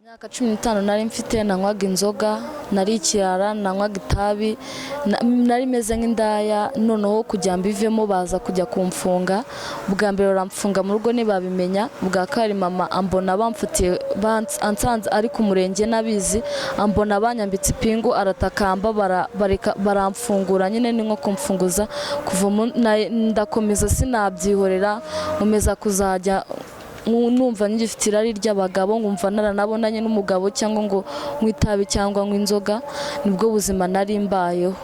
Imyaka 15 nari mfite, nanywaga inzoga, nari ikirara, nanywaga itabi, nari meze nk'indaya. Noneho kugira mbivemo baza kujya kumfunga. Ubwa mbere baramfunga mu rugo ntibabimenya, ubwa kabiri mama ambona bamfatiye, ansanze ari ku murenge n'abizi, ambona banyambitse ipingu, aratakamba, bareka baramfungura. Nyine ni nko kumfunguza. Kuva ndakomeza sinabyihorera, nkomeza kuzajya numva ngifite irari ry'abagabo, nkumva naranabonanye n'umugabo cyangwa ngo nywe itabi cyangwa nywe inzoga. Nibwo buzima nari mbayeho.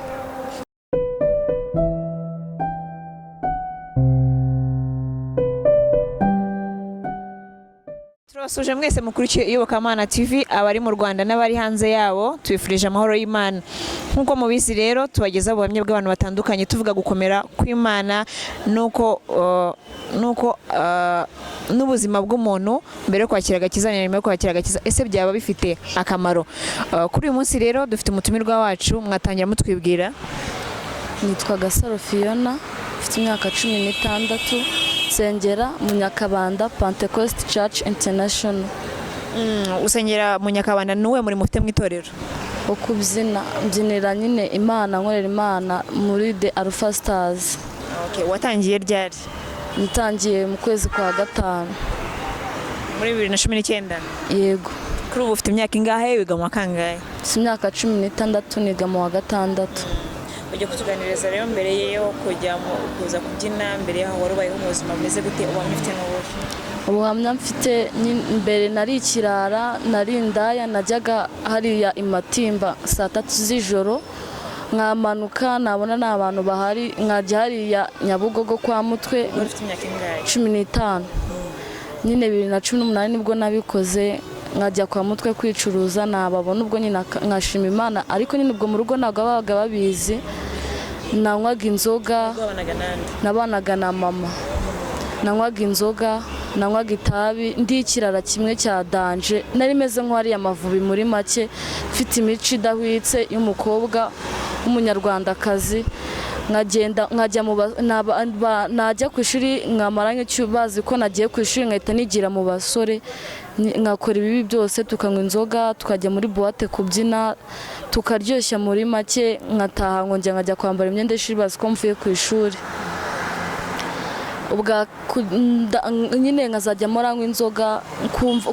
Turabasuje mwese mukurikiye Iyobokamana TV, abari mu Rwanda n'abari hanze yabo, tubifurije amahoro y'Imana. Nk'uko mubizi rero, tubagezaho ubuhamya bw'abantu batandukanye, tuvuga gukomera kw'Imana nuko n'ubuzima bw'umuntu mbere yo kwakira agakiza na nyuma yo kwakira agakiza, ese byaba bifite akamaro? Kuri uyu munsi rero dufite umutumirwa wacu, mwatangira mutwibwira. Nitwa Gasaro Fiona, mfite imyaka 16, nsengera mu Nyakabanda Pentecost Church International. Usengera mu Nyakabanda, ni uwuhe murimo ufite mu itorero? Wo kubyina, mbyinira nyine Imana, nkorera Imana muri The Alpha Stars. Okay, watangiye ryari? Natangiye mu kwezi kwa gatanu. Muri 2019? Yego. Kuri ubu ufite imyaka ingahe, wiga mu wa kangahe? Mfite imyaka 16, niga mu wa gatandatu. Ujya kutuganiriza rero, mbere yo kujya kuza kubyina, mbere yaho wari ubayeho mu buzima bumeze gute? Ubuhamya ufite n'ubuhe? Ubuhamya mfite, mbere nari ikirara, nari indaya. Najyaga hariya i Matimba saa 3 z'ijoro, nkamanuka nabona nta bantu bahari, nkajya hariya Nyabugogo kwa Mutwe. Wari ufite imyaka ingahe? 15 nyine. 2018 nibwo nabikoze, nkajya kwa Mutwe kwicuruza, nababona ubwo nyine nkashima Imana. Ariko nyine ubwo mu rugo ntabwo babaga babizi. Nanywaga inzoga. Wabanaga nande? Nabanaga na mama. Nanywaga inzoga, nanywaga itabi, ndi ikirara kimwe cya danger. Nari meze nk'uwariye amavubi muri make, mfite imico idahwitse y'umukobwa w'umunyarwandakazi. Nkagenda nkajya mu najya ku ishuri, nkamara nk'icyo bazi ko nagiye ku ishuri, nkahita nigira mu basore, nkakora ibibi byose, tukanywa inzoga, tukajya muri boîte kubyina, tukaryoshya muri make. Nkataha nkongera nkajya kwambara imyenda y'ishuri bazi ko mvuye ku ishuri. Nyine nkazajya mpora inzoga,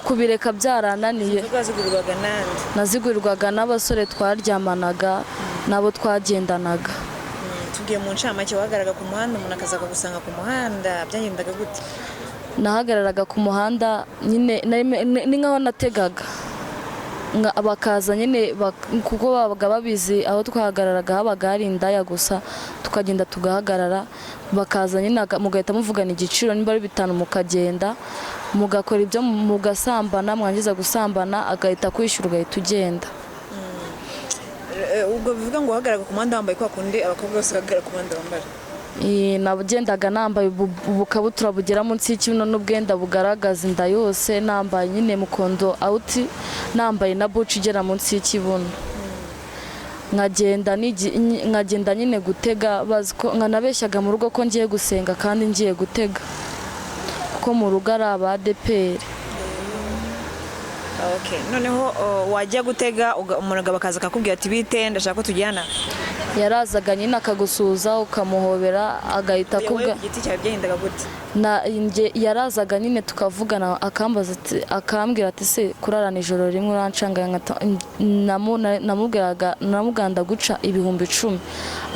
kubireka byarananiye. Inzoga zigurirwaga nande? Nazigurirwaga n'abasore twaryamanaga n'abo twagendanaga. Tubwiye mu ncamake, wahagararaga ku muhanda umuntu akaza akagusanga ku muhanda, byagendaga gute? Nahagararaga ku muhanda nyine, ni nkaho nategaga, bakaza nyine, kuko babaga babizi aho twahagararaga habaga hari indaya gusa. Tukagenda tugahagarara, bakaza nyine, mugahita muvugana igiciro, niba ari 5 mukagenda mugakora ibyo, mugasambana, mwangiza gusambana agahita kwishyura, ugahita ugenda. Ubwo bivuga ngo wahagararaga ku muhanda wambaye kwa kundi abakobwa bose bahagarara ku muhanda bambara? Nagendaga nambaye ubukabutura bugera munsi y'ikibuno n'ubwenda bugaragaza inda yose, nambaye nyine mukondo awuti, nambaye na buci igera munsi y'ikibuno, nkagenda nyine gutega, bazi ko nkanabeshyaga mu rugo ko ngiye gusenga kandi ngiye gutega, kuko mu rugo ari aba ADEPR. Okay. Noneho wajya gutega, umugabo akaza akakubwira ati: "Bite, ndashaka ko tujyana." Yarazaga nyine akagusuhuza, ukamuhobera, agahita Wowe akubwira. ku giti cyawe byagendaga gute? Na njye yarazaga nyine tukavugana, akambaza ati, akambwira ati: "Se kurarana ijoro rimwe urancanga?" Namubwiraga, namuganda guca 10,000,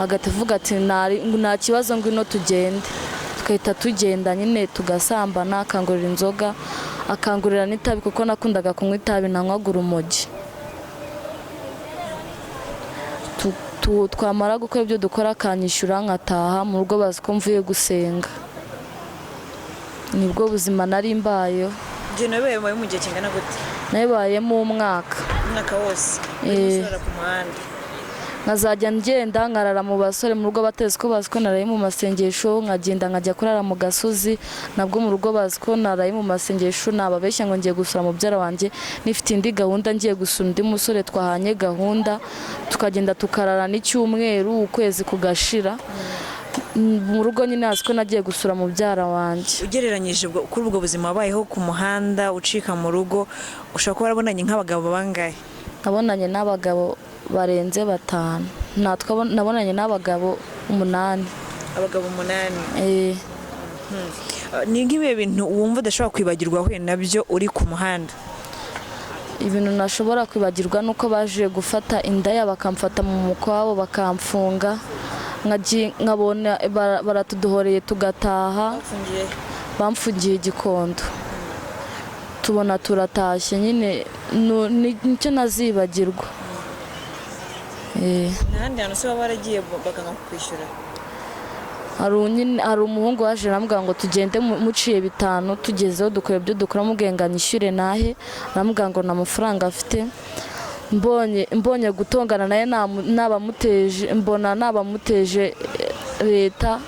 agahita avuga ati: "Nta kibazo, ngwino tugende." Tugahita tugenda nyine tugasambana, akangurira inzoga, akangurira n'itabi, kuko nakundaga kunywa itabi, nanywaga urumogi. Twamara gukora ibyo dukora akanyishyura, nkataha mu rugo bazi ko mvuye gusenga. Nibwo buzima nari mbayeho. Ibyo nabibaye mu gihe kingana gute? Nabibayemo umwaka. Umwaka wose? Eh. Urimo ku muhanda? Nkazajya ngenda nkarara mu basore, mu rugo batezi ko, bazi ko naraye mu masengesho. Nkagenda nkajya kurara mu gasozi, nabwo mu rugo bazi ko naraye mu masengesho. Nababeshya ngo ngiye gusura mubyara wanjye, nifite indi gahunda, ngiye gusura undi musore twahanye gahunda, tukagenda tukarara n'icyumweru, ukwezi kugashira. Mu rugo nyine hazi ko nagiye gusura mubyara wanjye. Ugereranyije kuri ubwo buzima wabayeho ku muhanda, ucika mu rugo, ushobora kuba warabonanye nk'abagabo bangahe? Nabonanye n'abagabo barenze batanu. Nabonanye n'abagabo 8. Abagabo 8. Eh. Ni nk'ibihe bintu wumva udashobora kwibagirwa wahuye nabyo uri ku muhanda? Ibintu nashobora kwibagirwa nuko baje gufata indaya bakamfata mu mukwabo bakamfunga, nkabona baratuduhoreye tugataha. Bamfungiye Gikondo, tubona turatashye nyine, nicyo nazibagirwa. Ntahandi hantu se waba waragiye bakanga kukwishyura? Hari umuhungu waje arambwira ngo tugende muciye 5, tugezeho dukora ibyo dukora, mubwiye ngo anyishyure nahe, arambwira ngo nta mafaranga afite. Mbonye gutongana naye nabamuteje, mbona nabamuteje leta,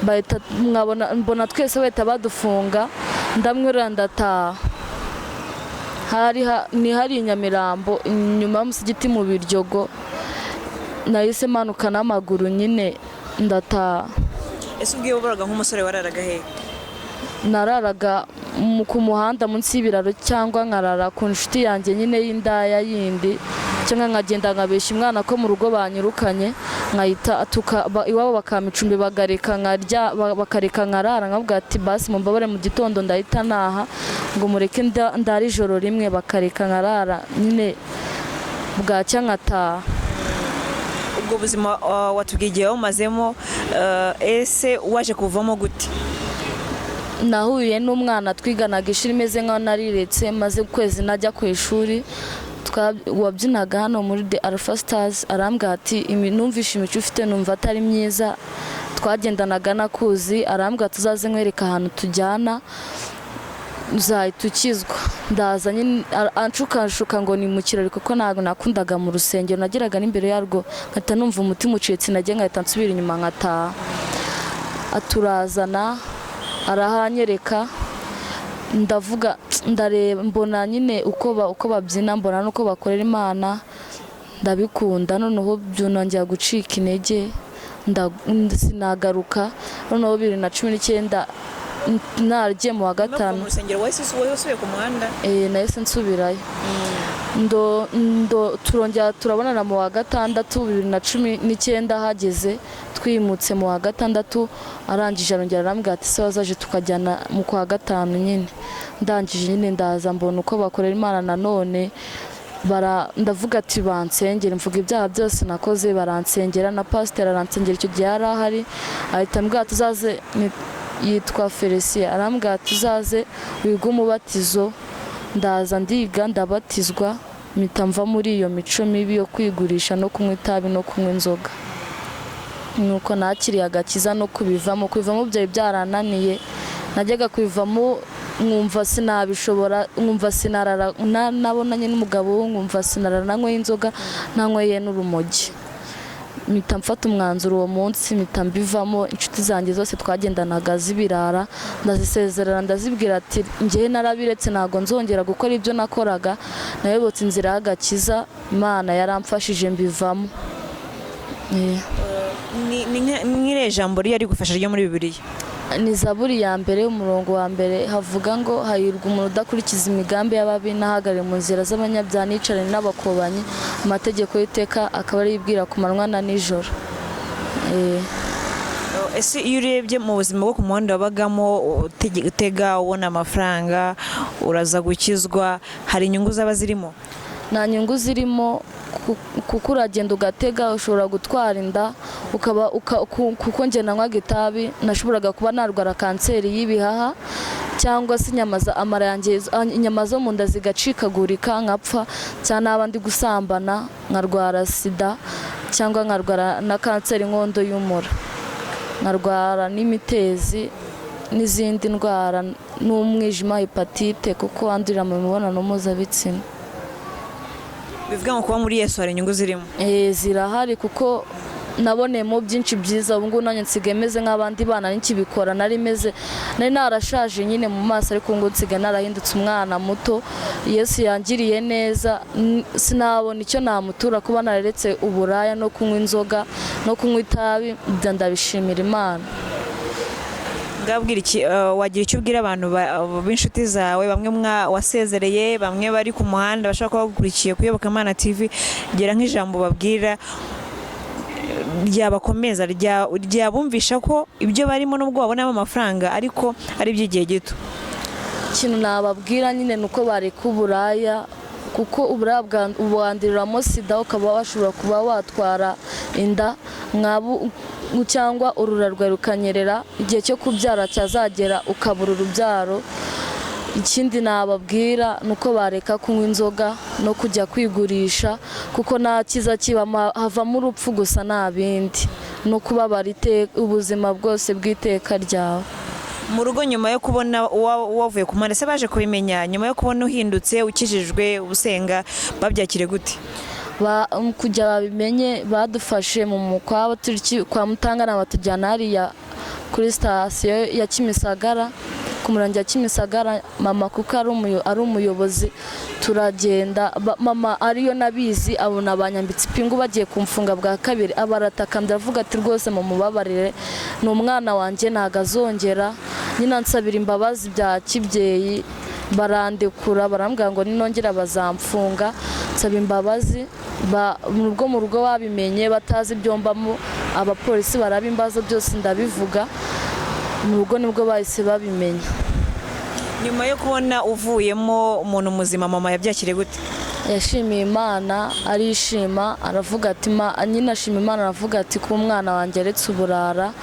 bahita mwabona, mbona twese bahita badufunga, ndamwirira ndataha. Ni hari i Nyamirambo inyuma y'umusigiti mu Biryogo, nahise manuka n'amaguru nyine ndataha. Ese ubwiye waboraga nk'umusore wararaga hehe? Nararaga ku muhanda munsi y'ibiraro, cyangwa nkarara ku nshuti yanjye nyine y'indaya yindi, cyangwa nkagenda nkabeshya umwana ko mu rugo banyirukanye, nkahita iwabo bakampa icumbi, bagareka nkarya, bakareka nkarara, nkavuga ati basi mumbabare mu gitondo ndahita naha, ngo mureke ndare ijoro rimwe, bakareka nkarara nyine, bwacya nkataha. Ubwo buzima watubwiye igihe wawumazemo, ese waje kuvamo gute? Nahuye n'umwana twiganaga ishuri imeze nkaho nariretse, maze ukwezi najya ku ishuri, wabyinaga hano muri The Alpha Stars, arambwira ati numvishe imico ufite numva atari myiza, twagendanaga nakuzi, arambwira tuzaze nkwereka ahantu tujyana uzahita ukizwa. Ndaza nyine anshukanshuka ngo ni mu kirori, kuko ntabwo nakundaga mu rusengero, nageraga n'imbere yarwo nkahita numva umutima ucitse intege, nkahita nsubira inyuma nkataha. Aturazana arahanyereka, ndavuga ndareba mbona nyine uko babyina, mbona nuko bakorera Imana, ndabikunda. Noneho byunongera gucika intege, sinagaruka. Noneho 2019 naragiye mu wa gatanu mu rusengero, wahise usubiye ku muhanda? Nahise nsubirayo. Turongera turabonana mu wa gatandatu 2019, hageze twimutse mu wa gatandatu, arangije arongera arambwira ati se wazaje tukajyana mu kwa gatanu nyine. Ndangije nyine ndaza mbona uko bakorera Imana nanone, ndavuga ati bansengera, mvuga ibyaha byose nakoze, baransengera na pasiteri aransengera, icyo gihe yari ahari, ahita ambwira tuzaze, yitwa Felicien, arambwira tuzaze wige umubatizo. Ndaza ndiga ndabatizwa, mpita mva muri iyo mico mibi yo kwigurisha no kunywa itabi no kunywa inzoga. Nuko nakiriye agakiza no kubivamo byari byarananiye, najyaga kubivamo nkumva sinabishobora, nkumva sinarara, nabonanye n'umugabo nkumva sinarara nanyweye inzoga nanyweye n'urumogi. Mpita mfata umwanzuro uwo munsi, mpita mbivamo. Inshuti zanjye zose twagendanaga zibirara ndazisezerera, ndazibwira ati njyewe narabiretse, ntabwo nzongera gukora ibyo nakoraga, nayobotse inzira y'agakiza, Imana yaramfashije mbivamo. Ni nk'iriya jambo riri gufasha ryo muri Bibiliya? Ni Zaburi ya mbere umurongo wa mbere, havuga ngo hahirwa umuntu udakurikiza imigambi y'ababi, n'ahagarare mu nzira z'abanyabyaha, nicarane n'abakobanyi, amategeko y'iteka akaba aribwira ku manywa na nijoro. Ese iyo urebye mu buzima bwo ku muhanda wabagamo, utega ubona amafaranga, uraza gukizwa, hari inyungu zaba zirimo? Nta nyungu zirimo, kuko uragenda ugatega, ushobora gutwara inda, ukaba kuko njye nanywaga itabi, nashoboraga kuba narwara kanseri y'ibihaha, cyangwa se inyama za amara yanjye, inyama zo mu nda zigacikagurika nkapfa, cyangwa naba ndi gusambana nkarwara sida, cyangwa nkarwara na kanseri y'inkondo y'umura, nkarwara n'imitezi n'izindi ndwara, n'umwijima, hepatite, kuko wandurira mu mibonano mpuzabitsina. Bivuga ngo kuba muri Yesu hari inyungu zirimo? Zirahari, kuko Naboneyemo byinshi byiza. Ubu ngubu nanjye nsigaye meze nk'abandi bana, nkibikora nari meze, nari narashaje nyine mu maso, ariko ubu ngubu nsigaye narahindutse umwana muto. Yesu yangiriye neza, sinabona icyo namutura kuba nararetse uburaya no kunywa inzoga no kunywa itabi. Ibyo ndabishimira Imana. Ngabwira iki, wagira icyo ubwira abantu b'inshuti zawe, bamwe wasezereye, bamwe bari ku muhanda bashobora kuba bagukurikiye ku Iyobokamana TV? Gira nk'ijambo babwira ryabakomeza, ryabumvisha ko ibyo barimo, nubwo babonamo amafaranga, ariko ari iby'igihe gito. Ikintu nababwira nyine ni uko bareka uburaya, kuko uburaya buwanduriramo sida, ukaba washobora kuba watwara inda cyangwa urura rwawe rukanyerera, igihe cyo kubyara cyazagera ukabura urubyaro. Ikindi nababwira ni uko bareka kunywa inzoga no kujya kwigurisha, kuko nta cyiza kibamo, havamo urupfu gusa, nta bindi, no kubabara ubuzima bwose bw'iteka ryawe. Mu rugo, nyuma yo kubona wavuye ku muhanda se, baje kubimenya nyuma yo kubona uhindutse, ukijijwe, usenga, babyakire gute? Kugira babimenye, badufashe mu mukwabo turi kwa Mutangana, batujyana hariya kuri sitasiyo ya Kimisagara, ku murenge wa Kimisagara. Mama kuko ari umuyobozi, turagenda, mama ariyo nabizi, abona banyambitse ipingu bagiye kumfunga bwa kabiri, abarataka. Ndavuga ati: "Rwose mumubabarire, ni umwana wanjye, ntago azongera." Nyine ansabira imbabazi bya kibyeyi, barandekura, barambwira ngo ninongera bazamfunga. Nsaba imbabazi, ubwo mu rugo babimenye batazi ibyo mbamo, abapolisi barabimbaza byose ndabivuga. Mu rugo nibwo bahise babimenya. Nyuma yo kubona uvuyemo umuntu muzima, mama yabyakiriye gute? Yashimiye Imana, arishima, aravuga ati nyine ashima Imana, aravuga ati kuba umwana wanjye aretse uburara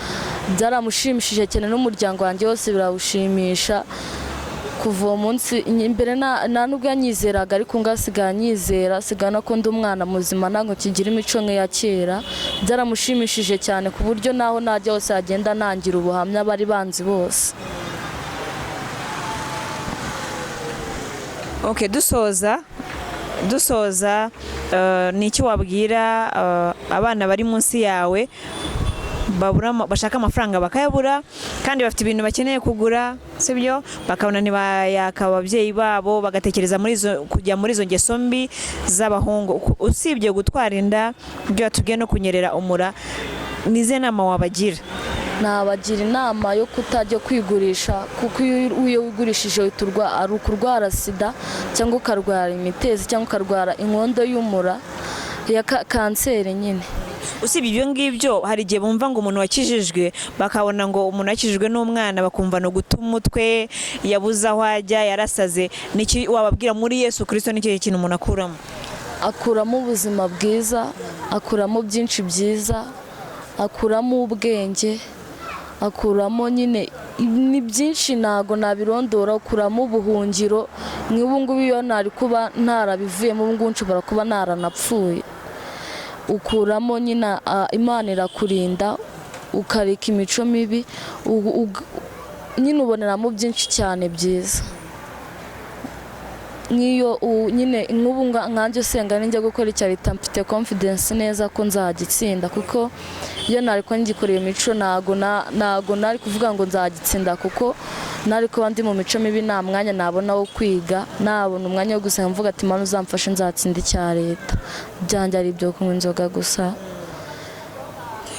byaramushimishije cyane, n'umuryango wanjye wose birawushimisha. Kuva uwo munsi, mbere nta nubwo yanyizeraga, ariko ngo asigaye anyizera, asigaye no ndi umwana muzima, ntabwo kigira imico nk'iya kera. Byaramushimishije cyane, ku buryo naho najya hose yagenda nangira ubuhamya bari banzi bose. Ok, dusoza, ni iki wabwira abana bari munsi yawe babura bashaka amafaranga bakayabura, kandi bafite ibintu bakeneye kugura, sibyo, bakabona ntibayaka ababyeyi babo, bagatekereza muri izo kujya muri izo ngeso mbi z'abahungu? Usibye gutwara inda, ibyo watubwiye, no kunyerera umura, ni izihe nama wabagira? Nabagira inama yo kutajya kwigurisha, kuko iyo wigurishije uhita ari ukurwara sida, cyangwa ukarwara imitezi, cyangwa ukarwara inkondo y'umura ya kanseri nyine. Usibye ibyo ngibyo, hari igihe bumva ngo umuntu wakijijwe, bakabona ngo umuntu wakijijwe n'umwana, bakumva ni uguta umutwe, yabuze aho ajya, yarasaze. Niki wababwira? Muri Yesu Kirisito ni ikihe kintu umuntu akuramo? Akuramo ubuzima bwiza, akuramo byinshi byiza, akuramo ubwenge, akuramo nyine ni byinshi, ntago nabirondora. Akuramo ubuhungiro. Nk'ubu ngubu iyo ntari kuba ntarabivuyemo, ubu ngubu nshobora kuba naranapfuye. Ukuramo nyine, Imana irakurinda ukareka imico mibi, nyine uboneramo byinshi cyane byiza. Nk'iyo nyine nk'ubu nkanjye usenga, ninjya gukora icya leta mfite confidence neza ko nzagitsinda, kuko iyo nari kuba ngikoreye imico ntago nari kuvuga ngo nzagitsinda, kuko nari kuba ndi mu mico mibi, nta mwanya nabona wo kwiga, nabona umwanya wo gusenga mvuga ati: "Mana, uzamfashe nzatsinda icya leta." Ibyanjye ari ibyo kunywa inzoga gusa.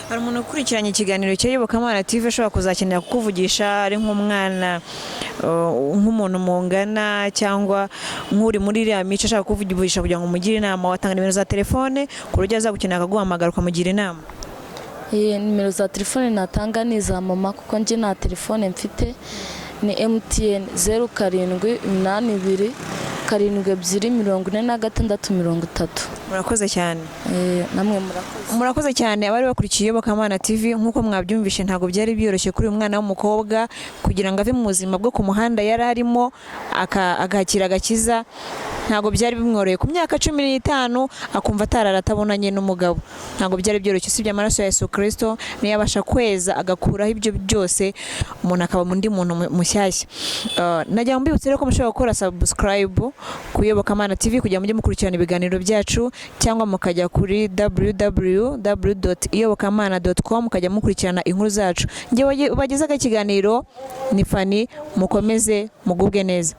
Hari umuntu ukurikiranye ikiganiro cya Iyobokamana TV ashobora kuzakenera kukuvugisha, ari nk'umwana, nk'umuntu mungana, cyangwa nk'uri muri iriya mico, ashaka kukuvugisha kugira ngo umugire inama. Watanga nimero za telefone ku buryo azagukenera akaguhamagara ukamugira inama? Nimero za telefone natanga ni iza mama, kuko njye nta telefone mfite. Ni MTN, 0782 72 46 30. Murakoze cyane. Namwe murakoze. Murakoze cyane abari bakurikiye Iyobokamana TV. Nk'uko mwabyumvishe, ntabwo byari byoroshye kuri uyu mwana w'umukobwa kugira ngo ave mu buzima bwo ku muhanda yari arimo, agakira agakiza. Ntabwo byari bimworoheye ku myaka 15 akumva atarara atabonanye n'umugabo. Ntabwo byari byoroshye. Usibye amaraso ya Yesu Kirisito niyo abasha kweza agakuraho ibyo byose, umuntu akaba undi muntu mushyashya. Nagira ngo mbibutse rero ko mushobora gukora subscribe ku Iyobokamana TV kugira ngo mujye mukurikirana ibiganiro byacu, cyangwa mukajya kuri www.iyobokamana.com mukajya mukurikirana inkuru zacu. Njye ubagezaho ikiganiro ni Fani. Mukomeze mugubwe neza.